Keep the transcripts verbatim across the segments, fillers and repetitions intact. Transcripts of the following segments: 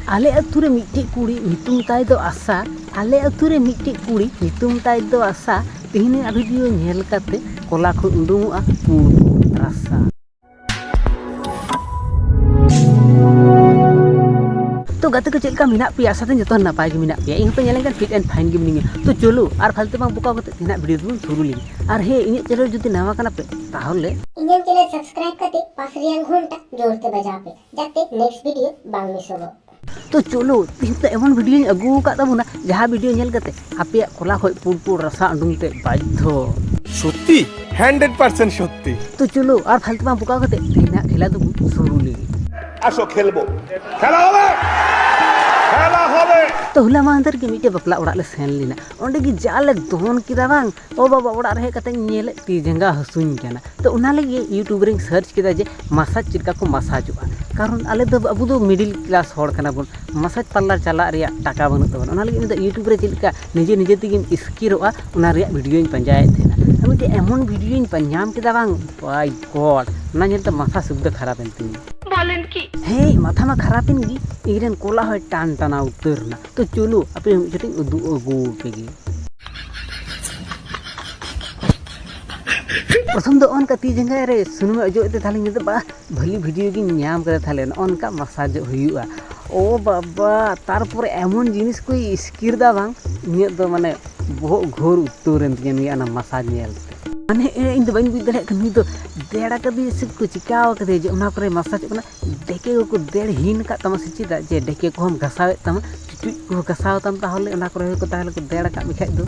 ᱟᱞᱮ ᱟᱹᱛᱩ ᱨᱮ ᱢᱤᱫᱴᱮᱡ ᱠᱩᱲᱤ, ᱧᱩᱛᱩᱢ ᱛᱟᱭ ᱫᱚ ᱟᱥᱟ᱾ ᱟᱞᱮ ᱟᱹᱛᱩ ᱨᱮ ᱢᱤᱫᱴᱮᱡ ᱠᱩᱲᱤ, ᱧᱩᱛᱩᱢ ᱛᱟᱭ ᱫᱚ ᱟᱥᱟ᱾ ᱛᱮᱦᱮᱧᱟᱜ ᱵᱷᱤᱰᱤᱭᱳ ᱧᱮᱞ ᱠᱟᱛᱮ ᱠᱚᱞᱟ ᱠᱷᱚᱡ ᱩᱰᱩᱝᱚᱜᱼᱟ ᱯᱩᱸᱰ ᱨᱟᱥᱟ᱾ ᱛᱚ ᱜᱟᱛᱮ ᱠᱚ, ᱪᱮᱫ ᱞᱮᱠᱟ ᱢᱮᱱᱟᱜ ᱯᱮᱭᱟ? ᱟᱥᱟ ᱫᱚ ᱡᱚᱛᱚ ᱱᱟᱯᱟᱭ ᱜᱮ ᱢᱮᱱᱟᱜ ᱯᱮᱭᱟ᱾ ᱤᱧ ᱦᱚᱸᱯᱮ ᱧᱮᱞᱮᱱ ᱠᱷᱟᱱ fit and fine ᱜᱮ ᱢᱤᱱᱟᱹᱧᱟ᱾ ᱛᱚ ᱪᱚᱞᱚ, ᱟᱨ ᱯᱷᱟᱞᱛᱩ ᱵᱟᱝ ᱵᱚᱠᱟ ᱠᱟᱛᱮ ᱛᱮᱦᱮᱧᱟᱜ ᱵᱷᱤᱰᱤᱭᱳ ᱫᱚᱵᱚᱱ ᱥᱩᱨᱩ ᱞᱮᱜᱮ᱾ ᱟᱨ ᱦᱮᱸ, ᱤᱧᱟᱹᱜ ᱪᱮᱱᱮᱞ ᱡᱩᱫᱤ ᱱᱟᱣᱟ ᱠᱟᱱᱟ ᱯᱮ, ᱛᱟᱦᱚᱞᱮ ᱤᱧᱟᱹᱜ ᱪᱮᱱᱮᱞ ᱥᱟᱵᱥᱠᱨᱟᱭᱤᱵ ᱠᱟᱛᱮ ᱯᱟᱥ ᱨᱮᱭᱟᱜ ᱜᱷᱚᱱᱴᱟ ᱡᱳᱨ ᱛᱮ ᱵᱟᱡᱟᱣ ᱯᱮ, ᱡᱟᱛᱮ ᱱᱮᱠᱥᱴ ᱵᱷᱤᱰᱤᱭᱳ ᱵᱟᱝ ᱢᱤᱥᱚᱜᱚᱜ᱾ ᱛᱚ ᱪᱚᱞᱚ, ᱛᱮᱦᱮᱧ ᱫᱚ ᱮᱢᱚᱱ ᱵᱷᱤᱰᱤᱭᱳᱧ ᱟᱹᱜᱩ ᱟᱠᱟᱫ ᱛᱟᱵᱚᱱᱟ, ᱡᱟᱦᱟᱸ ᱵᱷᱤᱰᱤᱭᱳ ᱧᱮᱞ ᱠᱟᱛᱮ ᱟᱯᱮᱭᱟᱜ ᱠᱚᱞᱟ ᱠᱷᱚᱡ ᱯᱩᱲ ᱯᱩᱲ ᱨᱟᱥᱟ ᱩᱰᱩᱝ ᱛᱮ ᱵᱟᱫᱽᱫᱷᱚ᱾ ᱥᱚᱛᱛᱤ, hundred percent ᱥᱚᱛᱛᱤ᱾ ᱛᱚ ᱪᱚᱞᱚ, ᱟᱨ ᱯᱷᱟᱞᱛᱩ ᱵᱟᱝ ᱵᱚᱠᱟ ᱠᱟᱛᱮ ᱛᱮᱦᱮᱧᱟᱜ ᱠᱷᱮᱞᱟ ᱫᱚᱵᱚᱱ ᱥᱩᱨᱩ ᱞᱮᱜᱮ᱾ আসো খেলবো, খেলা হবে, খেলা হবে। ᱛᱚ ᱦᱚᱞᱟ ᱢᱟᱦᱫᱮᱨ ᱜᱮ ᱢᱤᱫᱴᱮᱡ ᱵᱟᱯᱞᱟ ᱚᱲᱟᱜ ᱞᱮ ᱥᱮᱱ ᱞᱮᱱᱟ᱾ ᱚᱸᱰᱮ ᱜᱮ ᱡᱟ ᱞᱮ ᱫᱚᱱ ᱠᱮᱫᱟ ᱵᱟᱝ, ᱚ ᱵᱟᱵᱟ, ᱚᱲᱟᱜ ᱨᱮ ᱦᱮᱡ ᱠᱟᱛᱮ ᱧᱮᱞᱮᱫ ᱛᱤ ᱡᱟᱸᱜᱟ ᱦᱟᱹᱥᱩᱧ ᱠᱟᱱᱟ᱾ ᱛᱚ ᱚᱱᱟ ᱞᱟᱹᱜᱤᱫ YouTube ᱨᱮᱧ search ᱠᱮᱫᱟ ᱡᱮ ᱢᱟᱥᱟᱡᱽ ᱪᱮᱫ ᱞᱮᱠᱟ ᱠᱚ ᱢᱟᱥᱟᱡᱚᱜᱼᱟ, ᱠᱟᱨᱚᱱ ᱟᱞᱮ ᱫᱚ, ᱟᱵᱚ ᱫᱚ middle class ᱦᱚᱲ ᱠᱟᱱᱟ ᱵᱚᱱ, ᱢᱟᱥᱟᱡᱽ ᱯᱟᱨᱞᱟᱨ ᱪᱟᱞᱟᱜ ᱨᱮᱭᱟᱜ ᱴᱟᱠᱟ ᱵᱟᱹᱱᱩᱜ ᱛᱟᱵᱚᱱᱟ᱾ ᱚᱱᱟ ᱞᱟᱹᱜᱤᱫ ᱤᱧ ᱫᱚ YouTube ᱨᱮ ᱪᱮᱫ ᱞᱮᱠᱟ ᱱᱤᱡᱮ ᱱᱤᱡᱮ ᱛᱮᱜᱮᱢ ᱤᱥᱠᱤᱨᱚᱜᱼᱟ, ᱚᱱᱟ ᱨᱮᱭᱟᱜ ᱵᱷᱤᱰᱤᱭᱳᱧ ᱯᱟᱸᱡᱟᱭᱮᱫ ᱛᱟᱦᱮᱱᱟ᱾ ᱟᱨ ᱢᱤᱫᱴᱮᱡ ᱮᱢᱚᱱ ᱵᱷᱤᱰᱤᱭᱳᱧ ᱯᱟ-, ᱧᱟᱢ ᱠᱮᱫᱟ ᱵᱟᱝ, my God, ᱚᱱᱟ ᱧᱮᱞᱛᱮ ᱢᱟᱛᱷᱟ ᱥᱩᱫᱽᱫᱷᱟᱹ ᱠᱷᱟᱨᱟᱯ ᱮᱱ ᱛᱤᱧᱟ᱾ ᱵᱚᱞᱮᱱ ᱠᱤ? ᱦᱮᱸ, ᱢᱟᱛᱷᱟ ᱢᱟ ᱠᱷᱟᱨᱟᱯ ᱮᱱ ᱜᱮ, ᱤᱧ ᱨᱮᱱ ᱠᱚᱞᱟ ᱦᱚᱸᱭ ᱴᱟᱱ ᱴᱟᱱᱟ ᱩᱛᱟᱹᱨ ᱮᱱᱟ᱾ ᱛᱚ ᱪᱚᱞᱚ, ᱟᱯᱮ ᱢᱤᱫ ᱪᱷᱚᱴ ᱤᱧ ᱩᱫᱩᱜ ᱟᱹᱜᱩ ᱟᱯᱮ ᱜᱮ᱾ ᱯᱨᱚᱛᱷᱚᱢ ᱫᱚ ᱚᱱᱠᱟ ᱛᱤ ᱡᱟᱸᱜᱟ ᱨᱮ ᱥᱩᱱᱩᱢ ᱮ ᱚᱡᱚᱜ ᱮᱫ ᱛᱮ, ᱛᱟᱦᱞᱮ ᱤᱧ ᱫᱚ, ᱵᱟᱦ, ᱵᱷᱟᱹᱞᱤ ᱵᱷᱤᱰᱤᱭᱳ ᱜᱤᱧ ᱧᱟᱢ ᱠᱟᱫᱟ, ᱛᱟᱦᱞᱮ ᱱᱚᱜᱼᱚ ᱱᱚᱝᱠᱟ ᱢᱟᱥᱟᱡᱽ ᱦᱩᱭᱩᱜᱼᱟ᱾ ᱳ ᱵᱟᱵᱟ, ᱛᱟᱨᱯᱚᱨᱮ ᱮᱢᱚᱱ ᱡᱤᱱᱤᱥ ᱠᱚ ᱤᱥᱠᱤᱨ ᱫᱟ ᱵᱟᱝ, ᱤᱧᱟᱹᱜ ᱫᱚ ᱢᱟᱱᱮ ᱵᱚᱦᱚᱜ ᱜᱷᱳᱨ ᱩᱛᱟᱹᱨ ᱮᱱ ᱛᱤᱧᱟ ᱱᱩᱭᱟᱜ ᱚᱱᱟ ᱢᱟᱥᱟᱡᱽ ᱧᱮᱞ ᱛᱮ᱾ ᱢᱟᱱᱮ, ᱮ, ᱤᱧ ᱫᱚ ᱵᱟᱹᱧ ᱵᱩᱡᱽ ᱫᱟᱲᱮᱭᱟᱜ ᱠᱟᱱᱟ, ᱱᱩᱭ ᱫᱚ ᱫᱮᱲ ᱟᱠᱟᱫᱮᱭᱟ ᱥᱮ ᱠᱚ ᱪᱤᱠᱟᱣ ᱠᱟᱫᱮᱭᱟ ᱡᱮ ᱚᱱᱟ ᱠᱚᱨᱮ ᱢᱟᱥᱟᱡᱽ ᱠᱟᱱᱟ? ᱰᱮᱠᱮ ᱠᱚᱠᱚ ᱫᱮᱲ ᱦᱤᱱ ᱟᱠᱟᱫ ᱛᱟᱢᱟ ᱥᱮ ᱪᱮᱫᱟᱜ ᱡᱮ ᱰᱮᱠᱮ ᱠᱚᱦᱚᱸᱢ ᱜᱷᱟᱥᱟᱣᱮᱫ ᱛᱟᱢᱟ? ᱪᱩᱪᱩᱡ ᱠᱚ ᱜᱷᱟᱥᱟᱣ ᱛᱟᱢ, ᱛᱟᱦᱚᱞᱮ ᱚᱱᱟ ᱠᱚᱨᱮ ᱦᱚᱸ ᱠᱚ ᱛᱟᱦᱚᱞᱮ ᱠᱚ ᱫᱮᱲ ᱟᱠᱟᱫ ᱢᱮ ᱠᱷᱟᱡ ᱫᱚ᱾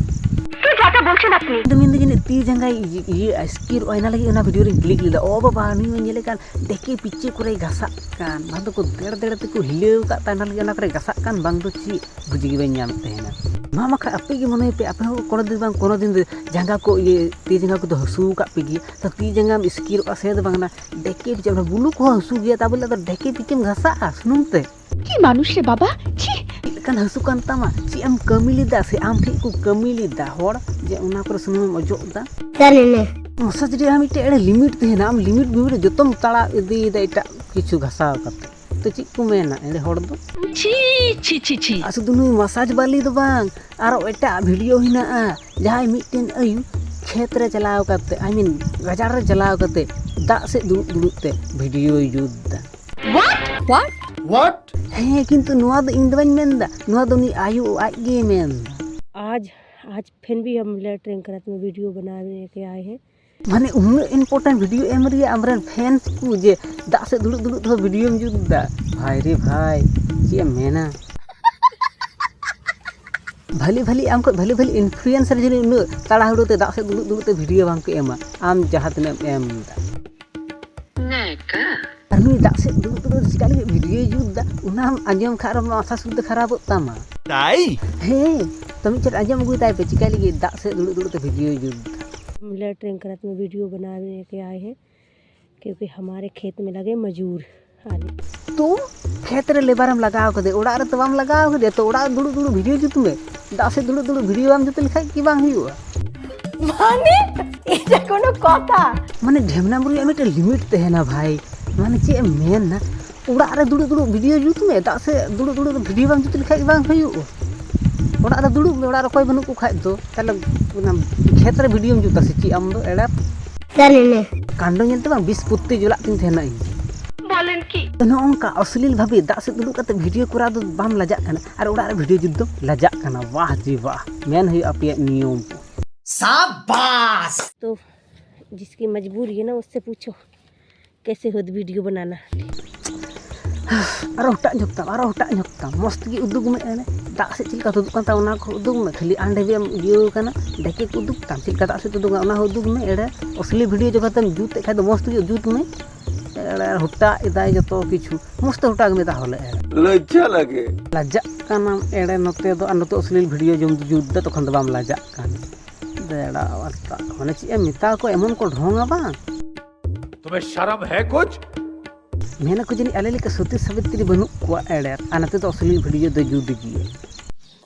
ᱛᱩ ᱡᱟᱫᱟ ᱵᱚᱞᱪᱷᱮ ᱱᱟᱯᱱᱤ᱾ ᱤᱧ ᱫᱚ ᱢᱮᱱᱫᱟᱹᱧ ᱡᱟᱹᱱᱤᱡ ᱛᱤ ᱡᱟᱸᱜᱟᱭ ᱤᱭᱟᱹ, ᱤᱭᱟᱹ ᱟᱥᱠᱤᱨᱚᱜᱼᱟ, ᱚᱱᱟ ᱞᱟᱹᱜᱤᱫ ᱚᱱᱟ ᱵᱷᱤᱰᱤᱭᱳ ᱨᱤᱧ ᱠᱞᱤᱠ ᱞᱮᱫᱟ᱾ ᱚ ᱵᱟᱵᱟ, ᱱᱩᱭ ᱢᱟ ᱧᱮᱞᱮ ᱠᱟᱱ ᱰᱮᱠᱮ ᱯᱤᱪᱮ ᱠᱚᱨᱮᱭ ᱜᱷᱟᱥᱟᱜ ᱠᱟᱱ, ᱵᱟᱝ ᱫᱚᱠᱚ ᱫᱮᱲ ᱫᱮᱲ ᱛᱮᱠᱚ ᱦᱤᱞᱟᱹᱣ ᱟᱠᱟᱫ ᱛᱟᱭ, ᱚᱱᱟ ᱞᱟᱹᱜᱤᱫ ᱚᱱᱟ ᱠᱚᱨᱮ ᱜᱷᱟᱥᱟᱜ ᱠᱟᱱ, ᱵᱟᱝ ᱫᱚ ᱪᱮᱫ, ᱵᱩᱡᱽ ᱜᱮ ᱵᱟᱹᱧ ᱧᱟᱢᱮᱫ ᱛᱟᱦᱮᱱᱟ᱾ ᱢᱟ ᱵᱟᱠᱷᱟᱡ ᱟᱯᱮ ᱜᱮ ᱢᱚᱱᱮᱭ ᱯᱮ, ᱟᱯᱮ ᱦᱚᱸ ᱠᱳᱱᱳ ᱫᱤᱱ ᱵᱟᱝ ᱠᱳᱱᱳ ᱫᱤᱱ ᱫᱚ ᱡᱟᱸᱜᱟ ᱠᱚ ᱤᱭᱟᱹ, ᱛᱤ ᱡᱟᱸᱜᱟ ᱠᱚᱫᱚ ᱦᱟᱹᱥᱩ ᱟᱠᱟᱫ ᱯᱮ ᱜᱮᱭᱟ, ᱛᱚ ᱛᱤ ᱡᱟᱸᱜᱟᱢ ᱤᱥᱠᱤᱨᱚᱜᱼᱟ ᱥᱮ ᱫᱚ ᱵᱟᱝ, ᱚᱱᱟ ᱰᱮᱠᱮ ᱯᱤᱪᱮ, ᱚᱱᱟ ᱵᱩᱞᱩ ᱠᱚᱦᱚᱸ ᱦᱟᱹᱥᱩ ᱜᱮᱭᱟ, ᱛᱟ ᱵᱚᱞᱮ ᱟᱫᱚ ᱰᱮᱠᱮ ᱯᱤᱪᱮᱢ ᱜᱷᱟᱥᱟᱜᱼᱟ ᱥᱩᱱᱩᱢ ᱛᱮ? কি মানুষ রে বাবা, ছি। ᱪᱮᱫ ᱞᱮᱠᱟᱱ ᱦᱟᱹᱥᱩ ᱠᱟᱱ ᱛᱟᱢᱟ? ᱪᱮᱫ ᱮᱢ ᱠᱟᱹᱢᱤ ᱞᱮᱫᱟ ᱥᱮ ᱟᱢ ᱴᱷᱮᱡ ᱠᱚ ᱠᱟᱹᱢᱤ ᱞᱮᱫᱟ ᱦᱚᱲ ᱡᱮ ᱚᱱᱟ ᱠᱚᱨᱮ ᱥᱩᱱᱩᱢᱮᱢ ᱚᱡᱚᱜ ᱮᱫᱟ? ᱢᱟᱥᱟᱡᱽ ᱨᱮᱭᱟᱜ ᱢᱤᱫᱴᱮᱡ ᱮᱲᱮ ᱞᱤᱢᱤᱴ ᱛᱟᱦᱮᱱᱟ᱾ ᱟᱢ ᱞᱤᱢᱤᱴ ᱵᱤᱢᱤᱴ ᱨᱮ ᱡᱚᱛᱚᱢ ᱛᱟᱲᱟᱣ ᱤᱫᱤᱭᱮᱫᱟ ᱮᱴᱟᱜ ᱠᱤᱪᱷᱩ ᱜᱷᱟᱥᱟᱣ ᱠᱟᱛᱮ᱾ ᱛᱚ ᱪᱮᱫ ᱠᱚ ᱢᱮᱱᱟ ᱮᱸᱰᱮ ᱦᱚᱲ ᱫᱚ? ᱪᱷᱤ, ᱪᱷᱤ, ᱪᱷᱤ, ᱪᱷᱤ᱾ ᱟᱨ ᱥᱩᱫᱷᱩ ᱱᱩᱭ ᱢᱟᱥᱟᱡᱽ ᱵᱟᱞᱤ ᱫᱚ ᱵᱟᱝ, ᱟᱨᱚ ᱮᱴᱟᱜ ᱵᱷᱤᱰᱤᱭᱳ ᱦᱮᱱᱟᱜᱼᱟ, ᱡᱟᱦᱟᱸᱭ ᱢᱤᱫᱴᱮᱱ ᱟᱭᱩ ᱠᱷᱮᱛ ᱨᱮ ᱪᱟᱞᱟᱣ ᱠᱟᱛᱮ, I mean, ᱜᱟᱡᱟᱲ ᱨᱮ ᱪᱟᱞᱟᱣ ᱠᱟᱛᱮ ᱫᱟᱜ ᱥᱮᱫ ᱫᱩᱲᱩᱵ ᱫᱩᱲᱩᱵ ᱛᱮ ᱵᱷᱤᱰᱤᱭᱳᱭ ᱡᱩᱛ ᱫᱟ᱾ What? What? ᱦᱮᱸ, ᱠᱤᱱᱛᱩ ᱱᱚᱣᱟ ᱫᱚ ᱤᱧ ᱫᱚ ᱵᱟᱹᱧ ᱢᱮᱱ ᱫᱟ, ᱱᱚᱣᱟ ᱫᱚ ᱩᱱᱤ ᱟᱭᱳ ᱟᱡ ᱜᱮᱭ ᱢᱮᱱ ᱫᱟ᱾ आज आज फिर भी हम लेटरिन करत में वीडियो बनाने के आए हैं। ᱢᱟᱱᱮ ᱩᱱᱟᱹᱜ important ᱵᱷᱤᱰᱤᱭᱳ ᱮᱢ ᱨᱮᱭᱟᱜ ᱟᱢᱨᱮᱱ ᱯᱷᱮᱱᱥ ᱠᱚ ᱡᱮ ᱫᱟᱜ ᱥᱮᱫ ᱫᱩᱲᱩᱵ ᱫᱩᱲᱩᱵ ᱛᱮᱦᱚᱸ ᱵᱷᱤᱰᱤᱭᱳᱢ ᱡᱩᱛ ᱫᱟ᱾ ᱵᱷᱟᱭ ᱨᱮ ᱵᱷᱟᱭ, ᱪᱮᱫ ᱮᱢ ᱢᱮᱱᱟ? ᱵᱷᱟᱞᱤ ᱵᱷᱟᱞᱤ ᱟᱢ ᱠᱷᱚᱡ ᱵᱷᱟᱞᱤ ᱵᱷᱟᱞᱤ ᱤᱱᱯᱷᱞᱩᱭᱮᱱᱥᱟᱨ ᱡᱟᱹᱱᱤᱡ ᱩᱱᱟᱹᱜ ᱛᱟᱲᱟᱦᱩᱲᱟᱹ ᱛᱮ ᱫᱟᱜ ᱥᱮᱫ ᱫᱩᱲᱩᱵ ᱫᱩᱲᱩᱵ ᱛᱮ ᱵᱷᱤᱰᱤᱭᱳ ᱵᱟᱝ ᱠᱚ ᱮᱢᱟ᱾ ᱟᱢ ᱡᱟᱦᱟᱸ ᱛᱤᱱᱟᱹᱜ ᱮᱢ ᱮᱢ ᱫᱟ᱾ ᱱᱮᱠᱟ᱾ ᱟᱨ ᱱᱩᱭ ᱫᱟᱜ ᱥᱮᱫ ᱫᱩᱲᱩᱵ ᱫᱩᱲᱩᱵ ᱪᱤᱠᱟ ᱞᱟᱹᱜᱤᱫ ᱵᱷᱤᱰᱤᱭᱳᱭ ᱡᱩᱛ ᱫᱟ, ᱚᱱᱟᱢ ᱟᱸᱡᱚᱢ ᱠᱷᱟᱡ ᱟᱨᱚ ᱢᱟᱛᱷᱟ ᱥᱩᱫᱽᱫᱷᱟᱹ ᱠᱷᱟᱨᱟᱯᱚᱜ ᱛᱟᱢᱟ᱾ ᱛᱟᱭ? ᱦᱮᱸ, ᱛᱚ ᱢᱤᱫ ᱪᱷᱚᱴ ᱟᱸᱡᱚᱢ ᱟᱹᱜᱩᱭ ᱛᱟᱭ ᱯᱮ, ᱪᱤᱠᱟ ᱞᱟᱹᱜᱤᱫ ᱫᱟᱜ ᱥᱮᱫ ᱫᱩᱲᱩᱵ ᱫᱩᱲᱩᱵ ᱛᱮ ᱵᱷᱤᱰᱤᱭᱳᱭ ᱡᱩᱛ ᱫᱟ᱾ हम लेटरिन करत में वीडियो बनाने के आए हैं, क्योंकि हमारे खेत में लगे मजूर। ᱛᱚ ᱠᱷᱮᱛ ᱨᱮ ᱞᱮᱵᱟᱨᱮᱢ ᱞᱟᱜᱟᱣ ᱠᱟᱫᱮ, ᱚᱲᱟᱜ ᱨᱮ ᱛᱚ ᱵᱟᱢ ᱞᱟᱜᱟᱣ ᱠᱟᱫᱮᱭᱟ, ᱛᱚ ᱚᱲᱟᱜ ᱨᱮ ᱫᱩᱲᱩᱵ ᱫᱩᱲᱩᱵ ᱵᱷᱤᱰᱤᱭᱳ ᱡᱩᱛ ᱢᱮ᱾ ᱫᱟᱜ ᱥᱮᱫ ᱫᱩᱲᱩᱵ ᱫᱩᱲᱩᱵ ᱵᱷᱤᱰᱤᱭᱳ ᱵᱟᱢ ᱡᱩᱛ ᱞᱮᱠᱷᱟᱡ ᱠᱤ ᱵᱟᱝ ᱦᱩᱭᱩᱜᱼᱟ? ᱢᱟᱱᱮ, ᱮᱴᱟ ᱠᱳᱱᱳ ᱠᱚᱛᱷᱟ? ᱢᱟᱱᱮ ᱰᱷᱮᱢᱱᱟᱢ ᱨᱮᱭᱟᱜ ᱢᱤᱫᱴᱮᱱ ᱞᱤᱢᱤᱴ ᱛᱟᱦᱮᱱᱟ ᱵᱷᱟᱭ᱾ ᱢᱟᱱᱮ ᱪᱮᱫ ᱮᱢ ᱢᱮᱱᱟ, ᱚᱲᱟᱜ ᱨᱮ ᱫᱩᱲᱩᱵ ᱫᱩᱲᱩᱵ ᱵᱷᱤᱰᱤᱭᱳ ᱡᱩᱛ ᱢᱮ, ᱫᱟᱜ ᱥᱮᱫ ᱫᱩᱲᱩᱵ ᱫᱩᱲᱩᱵ ᱵᱷᱤᱰᱤᱭᱳ ᱵᱟᱢ ᱡᱩᱛ ᱞᱮᱠᱷᱟᱡ ᱵᱟᱝ ᱦᱩᱭᱩᱜᱼᱟ᱾ ᱚᱲᱟᱜ ᱨᱮ ᱫᱩᱲᱩᱵ ᱢᱮ, ᱚᱲᱟᱜ ᱨᱮ ᱚᱠᱚᱭ ᱵᱟᱹᱱᱩᱜ ᱠᱚ ᱠᱷᱟᱡ ᱫᱚ, ᱛᱟᱦᱞᱮ ᱚᱱᱟ ᱠᱷᱮᱛ ᱨᱮ ᱵᱷᱤᱰᱤᱭᱳᱢ ᱡᱩᱛᱟ ᱥᱮ ᱪᱮᱫ ᱟᱢ ᱫᱚ? ᱮᱲᱮ ᱠᱟᱱ ᱤᱱᱟᱹ᱾ ᱠᱟᱱᱰᱚ ᱧᱮᱞ ᱛᱮ ᱵᱟᱝ ᱵᱤᱥ ᱯᱚᱛᱛᱤ ᱡᱚᱞᱟᱜ ᱛᱤᱧ ᱛᱟᱦᱮᱱᱟ ᱤᱧ᱾ ᱵᱚᱞᱮᱱ ᱠᱤ? ᱱᱚᱜᱼᱚ ᱱᱚᱝᱠᱟ ᱚᱥᱞᱤᱞ ᱵᱷᱟᱵᱮ ᱫᱟᱜ ᱥᱮᱫ ᱫᱩᱲᱩᱵ ᱠᱟᱛᱮ ᱵᱷᱤᱰᱤᱭᱳ ᱠᱚᱨᱟᱣ ᱫᱚ ᱵᱟᱢ ᱞᱟᱡᱟᱜ ᱠᱟᱱᱟ, ᱟᱨ ᱚᱲᱟᱜ ᱨᱮ ᱵᱷᱤᱰᱤᱭᱳ ᱡᱩᱛ ᱫᱚ ᱞᱟᱡᱟᱜ ᱠᱟᱱᱟ᱾ ᱵᱟᱦ ᱡᱤ ᱵᱟᱦ, ᱢᱮᱱ ᱦᱩᱭᱩᱜᱼᱟ ᱟᱯᱮᱭᱟᱜ ᱱᱤᱭᱚᱢ᱾ ᱥᱟᱵᱟᱥ! तो जिसकी मजबूरी है ना, उससे पूछो। कैसे होत वीडियो बनाना। ᱟᱨᱚ ᱦᱚᱴᱟᱜ ᱧᱚᱜ ᱛᱟᱢ, ᱟᱨᱚ ᱦᱚᱴᱟᱜ ᱧᱚᱜ ᱛᱟᱢ, ᱢᱚᱡᱽ ᱛᱮᱜᱮ ᱩᱫᱩᱜᱽ ᱢᱮ ᱮᱲᱮ᱾ ᱫᱟᱜ ᱥᱮᱫ ᱪᱮᱫ ᱞᱮᱠᱟ ᱛᱩᱫᱩᱜ ᱠᱟᱱ ᱛᱟᱢ ᱚᱱᱟ ᱠᱚ ᱩᱫᱩᱜᱽ ᱢᱮ, ᱠᱷᱟᱹᱞᱤ ᱟᱱᱰᱮ ᱜᱮᱢ ᱤᱭᱟᱹ ᱠᱟᱱᱟ, ᱰᱮᱠᱮ ᱠᱚ ᱩᱫᱩᱜᱽ ᱛᱟᱢ, ᱪᱮᱫ ᱞᱮᱠᱟ ᱫᱟᱜ ᱥᱮᱫ ᱛᱩᱫᱩᱜ ᱠᱟᱱᱟ ᱚᱱᱟ ᱦᱚᱸ ᱩᱫᱩᱜᱽ ᱢᱮ ᱮᱲᱮ᱾ ᱚᱥᱞᱤ ᱵᱷᱤᱰᱤᱭᱳ ᱡᱚᱠᱷᱚᱱ ᱛᱮᱢ ᱡᱩᱛ ᱮᱫ ᱠᱷᱟᱡ ᱫᱚ ᱢᱚᱡᱽ ᱛᱮᱜᱮ ᱡᱩᱛ ᱢᱮ ᱮᱲᱮ᱾ ᱦᱚᱴᱟᱜ ᱮᱫᱟᱭ ᱡᱚᱛᱚ ᱠᱤᱪᱷᱩ, ᱢᱚᱡᱽ ᱛᱮ ᱦᱚᱴᱟᱜᱽ ᱢᱮ ᱛᱟᱦᱚᱞᱮ ᱮᱲᱮ᱾ ᱞᱚᱡᱡᱟ ᱞᱟᱜᱮ᱾ ᱞᱟᱡᱟᱜ ᱠᱟᱱᱟᱢ ᱮᱲᱮ, ᱱᱚᱛᱮ ᱫᱚ ᱟᱨ ᱱᱚᱛᱮ ᱚᱥᱞᱤᱞ ᱵᱷᱤᱰᱤᱭᱳ ᱡᱚᱢ ᱡᱩᱛ ᱫᱟ, ᱛᱚᱠᱷᱚᱱ ᱫᱚ ᱵᱟᱢ ᱞᱟᱡᱟᱜ ᱠᱟᱱᱟ᱾ ᱫᱮᱲᱟ ᱵᱟᱛᱟ, ᱢᱟᱱᱮ ᱪᱮᱫ ᱮᱢ ᱢᱮᱛᱟ ᱠᱚᱣᱟ, ᱮᱢᱚᱱ ᱠᱚ ᱰᱷᱚᱝᱟ ᱵᱟᱝ᱾ तुम्हें शर्म है कुछ? ᱢᱮᱱᱟᱠᱚ ᱡᱟᱹᱱᱤᱡ ᱟᱞᱮ ᱞᱮᱠᱟ ᱥᱚᱛᱤ ᱥᱟᱵᱤᱛᱨᱤ ᱵᱟᱹᱱᱩᱜ ᱠᱚᱣᱟ ᱮᱲᱮ, ᱟᱨ ᱱᱚᱛᱮ ᱫᱚ ᱚᱥᱞᱤᱞ ᱵᱷᱤᱰᱤᱭᱳ ᱫᱚ ᱡᱩᱛ ᱜᱮᱭᱟ᱾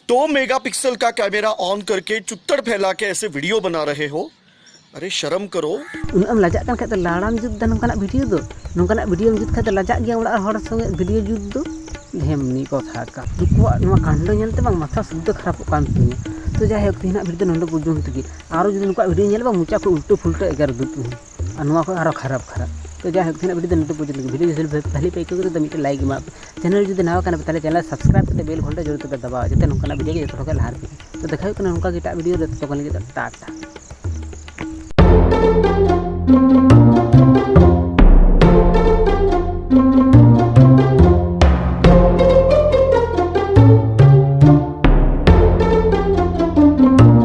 दो मेगापिक्सल का कैमरा ऑन करके चुत्तड़ फैला के ऐसे वीडियो बना रहे हो। अरे शर्म करो। ᱩᱱᱟᱹᱜ ᱮᱢ ᱞᱟᱡᱟᱜ ᱠᱟᱱ ᱠᱷᱟᱡ ᱫᱚ ᱞᱟᱲᱟᱢ ᱡᱩᱛ ᱫᱟ ᱱᱚᱝᱠᱟᱱᱟᱜ ᱵᱷᱤᱰᱤᱭᱳ ᱫᱚ? ᱱᱚᱝᱠᱟᱱᱟᱜ ᱵᱷᱤᱰᱤᱭᱳᱢ ᱡᱩᱛ ᱠᱷᱟᱡ ᱫᱚ ᱞᱟᱡᱟᱜ ᱜᱮᱭᱟ ᱚᱲᱟᱜ ᱦᱚᱲ ᱥᱚᱸᱜᱮ ᱵᱷᱤᱰᱤᱭᱳ ᱡᱩᱛ ᱫᱚ᱾ ᱰᱷᱮᱢᱱᱤ ᱠᱚ ᱛᱷᱟᱠᱟ᱾ ᱱᱩᱠᱩᱣᱟᱜ ᱱᱚᱣᱟ ᱠᱟᱱᱰᱚ ᱧᱮᱞᱛᱮ ᱵᱟᱝ ᱢᱟᱛᱷᱟ ᱥᱩᱫᱽᱫᱷᱚ ᱠᱷᱟᱨᱟᱯᱚᱜ ᱠᱟᱱ ᱛᱤᱧᱟᱹ᱾ ᱛᱚ ᱡᱟᱭᱦᱳᱠ, ᱛᱮᱦᱮᱧᱟᱜ ᱵᱷᱤᱰᱤᱭᱳ ᱫᱚ ᱱᱚᱰᱮ ᱯᱚᱨᱡᱚᱱᱛᱚ ᱜᱮ᱾ ᱟᱨᱚ ᱡᱩᱫᱤ ᱱᱩᱠᱩᱣᱟᱜ ᱵᱷᱤᱰᱤᱭᱳ ᱧᱮᱞ ᱵᱟᱝ, ᱢᱚᱪᱟ ᱠᱚ ᱩᱞᱴᱟᱹ ᱯᱷᱩᱞᱴᱟᱹ ᱮᱜᱮᱨ ᱩᱫᱩᱜ ᱛᱤᱧᱟᱹ᱾ ᱟᱨ ᱱᱚᱣᱟ ᱠᱷᱚᱱ ᱟᱨᱚ ᱠᱷᱟᱨᱟᱯ ᱠᱷᱟᱨᱟᱯ᱾ ᱛᱚ ᱡᱟᱭᱦᱳᱠ, ᱛᱮᱦᱮᱧᱟᱜ ᱵᱷᱤᱰᱤᱭᱳ ᱫᱚ ᱱᱚᱰᱮ ᱯᱚᱨᱡᱚᱱᱛᱚ ᱜᱮ᱾ ᱵᱷᱤᱰᱤᱭᱳ ᱡᱩᱫᱤ ᱵᱷᱟᱞᱮ ᱯᱮ ᱟᱹᱭᱠᱟᱹᱣ ᱠᱮᱫᱟ ᱛᱚ ᱢᱤᱫᱴᱮᱱ ᱞᱟᱭᱤᱠ ᱮᱢᱟᱜ ᱯᱮ᱾ ᱪᱮᱱᱮᱞ ᱡᱩᱫᱤ ᱱᱟᱣᱟ ᱠᱟᱱᱟ ᱯᱮ ᱛᱟᱦᱚᱞᱮ ᱪᱮᱱᱮᱞ ᱥᱟᱵᱥᱠᱨᱟᱭᱤᱵ ᱠᱟᱛᱮ ᱵᱮᱞ ᱜᱷᱚᱱᱴᱟ ᱡᱚᱨᱩᱨ ᱛᱮᱯᱮ ᱫᱟᱵᱟᱣᱟ, ᱡᱟᱛᱮ ᱱᱚᱝᱠᱟᱱᱟᱜ ᱵᱷᱤᱰᱤᱭᱳ ᱜᱮ ᱡᱚᱛᱚ ᱦᱚᱲ ᱠᱷᱚᱱ ᱞᱟᱦᱟ ᱨᱮᱯᱮ ᱧᱟᱢ᱾ ᱛᱚ ᱫᱮᱠᱷᱟ ᱦᱩᱭᱩᱜ ᱠᱟᱱᱟ ᱱᱚᱝᱠᱟ ᱜᱮ ᱮᱴᱟᱜ ᱵᱷᱤᱰᱤᱭᱳ ᱨᱮ, ᱛᱚᱛᱚᱠᱷᱚᱱ ᱞᱟᱹᱜᱤᱫ ᱫᱚ ᱴᱟᱴᱟ᱾